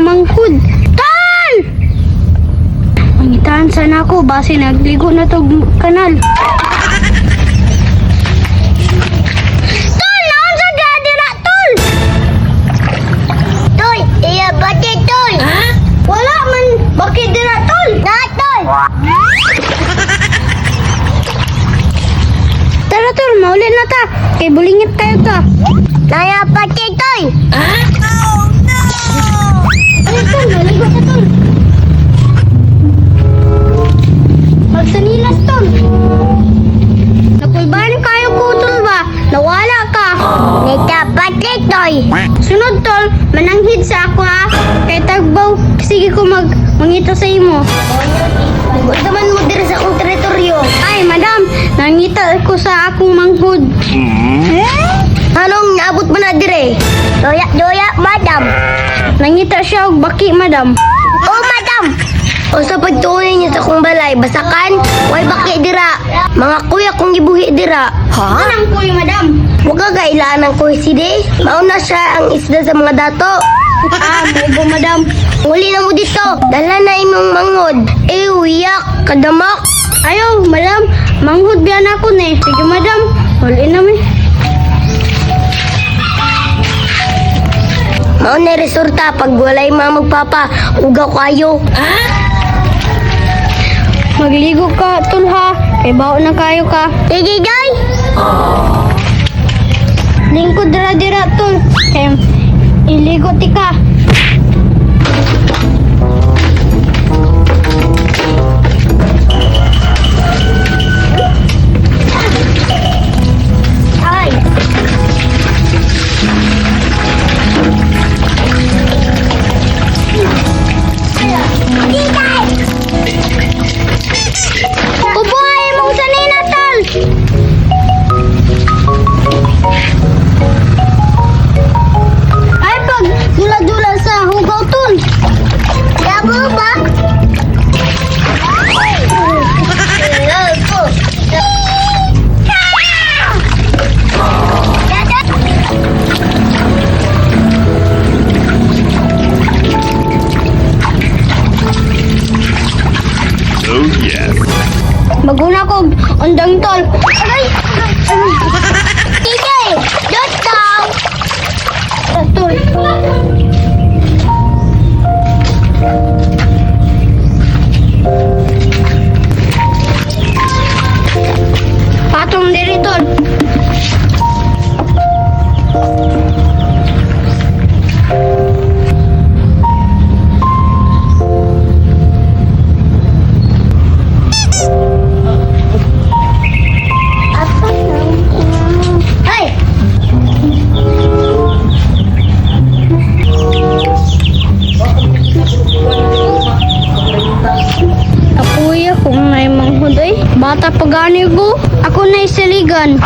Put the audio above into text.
manghud. Tol! Mangitaan sana ako, base nagligo na tog kanal. Tol, naon sa gadira, tol? Tol, iya bati tol. Wala man, bakit dira, tol? Na tol. Tara, tol, mauli na ta. Kay bulingit kayo ta. Naya pati tol. Ay, tol, maligo ka, tol. Magsanilas, tol. Nakulbaan kayo ko, tol ba? Nawala ka. Nita pati tol. Sunod, tol, mananghid sa ako, ha? Kay tagbaw, sige ko mag mangita sa imo. Unsa man mo diri sa akong teritoryo? Ay, madam, nangita ko sa akong manghud. Anong naabot mo na dire? Doya, doya, madam. Nangita siya og baki, madam. Oh, madam. Unsa pagtuon niyo sa akong balay? Basakan? Way baki dira. Mga kuya kong gibuhi dira. Ha? Anang kuy, madam? Wa ka kailaan ang kuy sidi. Mauna siya ang isda sa mga dato. Ah, bobo, madam. Uli na mo dito. Dala na imong manghod. Eh, uyak, kadamak. Ayaw, madam. Manghud biyan ako ni. Sige, madam. Huli na mi. Mao na resulta pag walay mga magpapa, ugaw kayo. Magligo ka, tol, ha. Kay bao na kayo ka. Sige, Joy. Lingkod dira dira, tol. Kay iligo ti ka. Ay. Kubuhay mong sanina, tol. Ay, pag dula-dula sa hugaw, tol. Gabo ba? Oh yes. Maguna ko undang, tol. Aray! Tite, dot. Tol. Patong diri, tol. Ay! Apuya kung may manghudoy. Bata pa gani ko. Ako na isiligan.